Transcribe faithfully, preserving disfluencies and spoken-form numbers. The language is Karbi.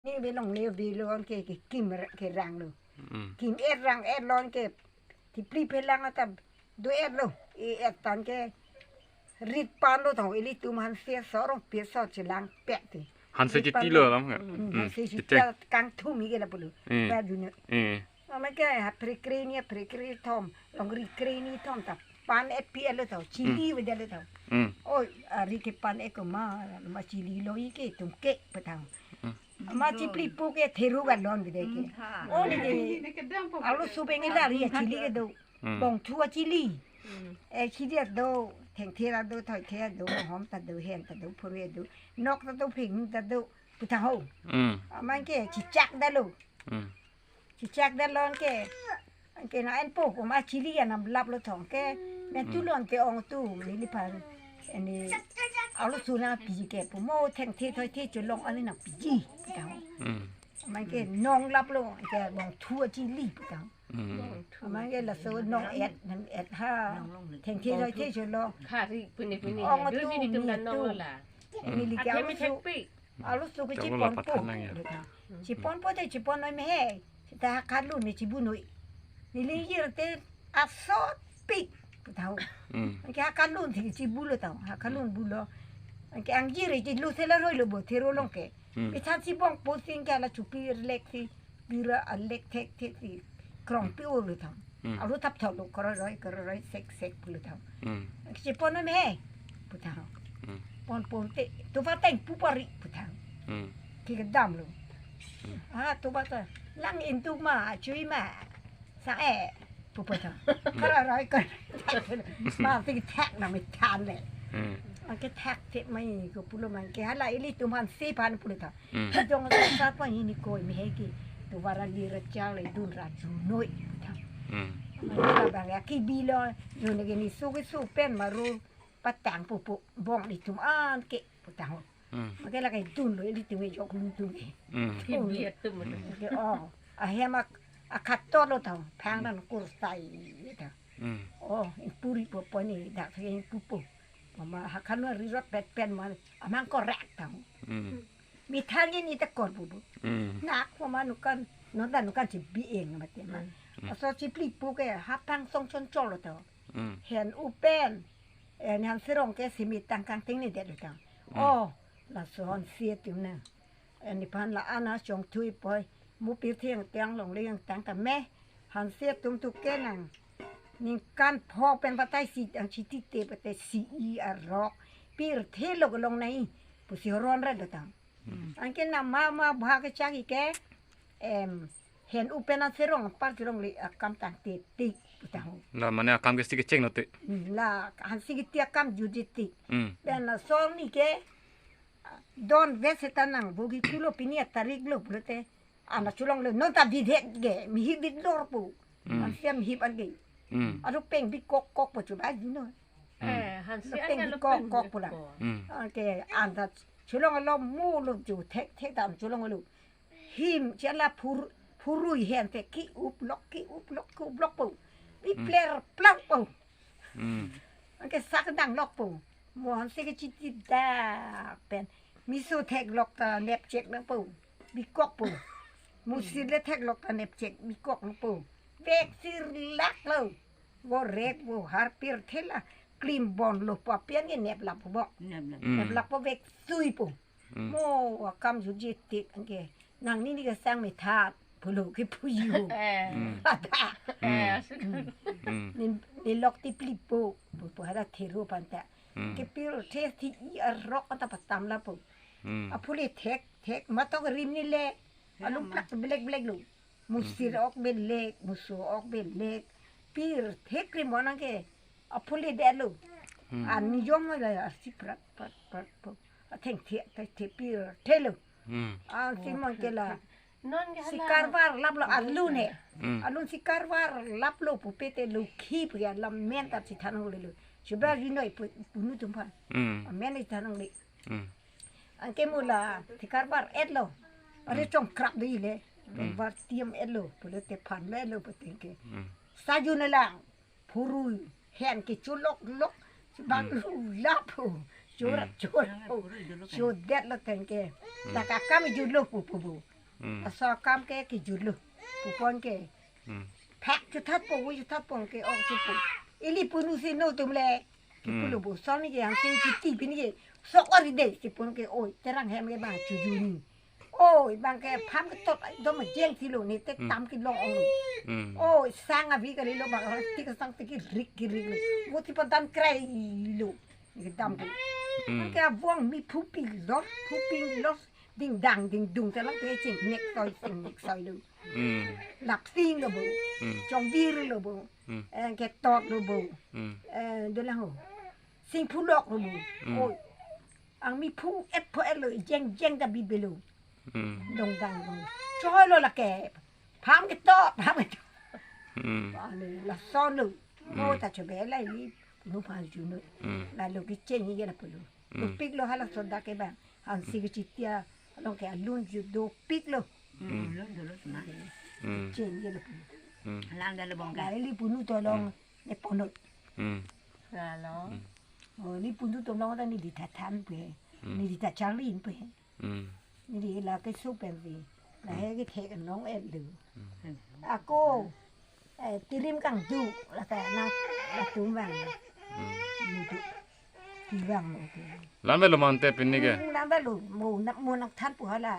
Ni belong ne belong ke, ke kim ra-, ke rang lo. Hmm. Kim er rang er lon ke, tipli pelang ata do er lo. E er tan ke rit pan lo tong, ilitum hanse sorong pir so chelang pek ti. Hanse rit pan chiti lo. Lo lam ka? Hmm, hmm, hanse chiti. Chiti kangthum ike lapulo. Hmm. Ba dunya. Hmm. Amat ke ha prekre ni, prekre thom, longri kre ni thom ta pan et pi et lo tau, chili. Hmm. Beda lo tau. Hmm. Oi, ari ke pan et ko ma, ma chili lo ike tum ke petang. Hmm. Ma chipli pu ke theru ga lon beda ke. Hmm, ha. Oh, ni ke. Alo subeng la ri chili kedo. Hmm. Bong thu chili. Hmm. E chili do, thengthe do, thoithe do, hom ta do, hen ta do, phurui do, nok ta do, phing ta do, putang ho. Hmm. Amat ke chichak da lo. Hmm. Chichak da lon ke. Anke na en po, po ma chili anam lap lo tong ke. Men tu lon te ong tu, neli pan. Ani alo suna piji ke, po mo thengthe thoithe cholong ani na piji. Tang. Hmm. Amat ke nong lap lo, ke bong thu chili tang. Hmm. Amat ke laso nong et, nong et ha. Thengthe thoithe cholong. Khari puni puni. Ong tu, ni tu. Neli ke alo su. Alo su ke chipon po. Chipon po te chipon noi me he. Sita kalun ni chibu noi. Neli jir te asot pik. Tau. Hmm. Anke ha kalun si chibu lo tau. Ha kalun bu lo. Anke angjir chilu sela roi lo bo theru long ke. Hmm. Pi chan chibong po sing ke la chupi lek si. Bira a lek thek thek si. Krong pi o lo tau. Hmm. Alo tap thau lo, koro roi, koro roi, sek sek pu lo tau. Hmm. Anke chipon noi me he. Putang. Hmm. Pon pon te, tu va teng pu pari putang. Hmm. Ki kedam lo. Hmm. Ah, tu va ta, lang intu ma, chui ma. Sa e, pu putang. Hmm. Kara rai kan. Ma ti thak na me than le. Hmm. Anke thak te mai ko pulo man ke hala ilitum hanse pan pulo ta. Hmm. Jong sa pa ini ko me he ki. Tu va ra li ra cha le dun ra ju noi. Hmm. Anke la bang ya ki bi lo, yo ne ke ni su ke su pen maru patang pupu bong ilitum an ke putang. Hmm. Anke la ke dun lo ilitum ke jok ilitum ke. Hmm. Ki bi atum. Anke, oh, ahem ak-, akato lo tau, phang dan kursai ta. Hmm. Oh, puri po po ni dak ke pupu. Mama ha kanu rirot pet pen ma, amang korek tau. Hmm. Mi thang ini te kor pupu. Hmm. Nak ko ma nukan, non dan nukan si bi eng mati ma. Hmm. Aso chipli pu ke hapang song chon chol lo tau. Hmm. Hen upen, eh, ni han serong ke simi tang kangting ni det lo tang. Hmm. Oh, laso hanse atum na. Eh, ni pan la ana chong thui poi. Mu pirthe angtang longle angtang ta me. Hanse atum tu ke nang. Ningkan pho pen batai si ang chiti te batai si i arok. Pirthe lo ke long nai. Pusi horon ra lo tang. Hmm. Anke na ma ma bha kechak ke, em, hen upen an serong apar kelongle akam tangte tik putang. La mane akam ke si kecheng lo te. Hmm, la hanse kiti akam judi tik. Hmm. Pen la song ni ke don ves ta nang bogi kulo pini atarik lo pulote. Ana cholong lo non ta bidhet ge, mi hip bit lor po. Hmm. An siam hip an ge. Hmm. Aro peng bi kok kok po chuba jino. Hmm. Eh, hanse lo peng an bi lo kok peng kok bi po la. Kok. Hmm. Anke an ta cholong lo mu lo ju thek thek ta cholong lo. Him chala phur-, phurui hen te ki up lok, ki up lok, ki up lok po. Bi Hmm. pler plak po. Hmm. Anke sak dang lok po. Mo hanse kechiti dak pen. Miso thek lok ta nep chek nang po. Bi kok po. Musi le thek lok ta nep chek bi kok nang po. Vek sir lak lo. Vo rek vo har pirthe la. Klim bon lo po pian ke nep lap po bok. Nep lap. Hmm. Nep lap po vek sui po. Hmm. Mo akam judi tik anke. Nang ni ni kesang me tha pulo ke puyo. Eh. Hmm. Ada. Hmm. Eh, asik. Hmm. Hmm. Ni, ni lok tipli po. Pu pu ada theru pan ta. Hmm. Ke pirthe ti i arok anta patam la po. Hmm. Apule thek thek matok rim ni le. Alum plak belek belek lo. Musir Hmm. ok belek, muso ok belek. Pirthe krim anang ke. Apule de lo. Hmm. An ni jong la arsi prat prat prat po. Atheng the the the pirthe lo. Hmm. An si mon ke la. Non ke si hala. Karvar lap lo alun he. Hmm. Alun si karvar lap lo pupe te lo khi pu ya lam men ta si than ho le lo. Chuba ri noi pu, punu tum phan. Hmm. Amen i than le. Hmm. Anke mu la si karvar et lo. Are Hmm. chong krap de le. Hmm. Var tiam et lo. Pulote phan le lo puting ke. Hmm. Sa ju na lang. Phurui, hen ke chulok lok, bang Hmm. lu lap pu, churat Hmm. churat pu, chudet lo teng ke. Hmm. Dak akam ju lo pu pu pu. Hmm. Laso akam ke kejut lo. Pupon ke. Hmm. Phak chuthat po, wi chuthat po ke ok chupo. Ili punu si no atum le. Kipu Hmm. lo bo. Son ke yang si chiti pini ke. Sok ari de si pon ke oi. Terang hem ke bang chujuni. Oi, bang ke pham ketot dom jeng si lo ne te Hmm. tam kelong ong lo. Hmm. Oi, sang avi kali lo bang tik sang tik rik rik lo. Mo ti pantan krai lo. Kedam tu. Hmm. Bang ke abuang mi phupi los, phupi los, ding dang, ding dung, te lang te ching nek soi, ching nek soi lo. Hmm. Lap sing lo bo. Hmm. Chong vir lo bo. Hmm. Eh, ketot lo bo. Hmm. Eh, do lang ho. Sing phulok lo bo. Hmm. Oi. Ang mi phu et phu et lo, jeng jeng ta bi belo. Hmm. Dong dang dong. Choi lo lake. Pham ketot, pham ketot. Hmm. Ale, lason lo. Mo Hmm. ta chobe la ili, no pha juno. Hmm. La lo kichen ni la pulo. Hmm. Dopik lo hala soda ke bang. Hansi ke chitia, along ke alun ju dopik lo. Hmm. Lun dolo sema. Hmm. Chen ni la pulo. Hmm. Lang dalo bong La ka. ili punu to long, Hmm. ne ponot. Hmm. Lalo. Hmm. Oh, ni punu to long ta ni di ta than pe. Hmm. Ni di ta charlin pe. Hmm. Ni di la ke su pen di. La Hmm. he ke the ke nong et lu. Hmm. Ako, eh, tirim kangduk, la ta na, la tum vang. Hmm. Ni tu. Ti vang lo ke. Lam velo mante pini ke. Hmm, lam velo, mo na, mo nak than pu hala.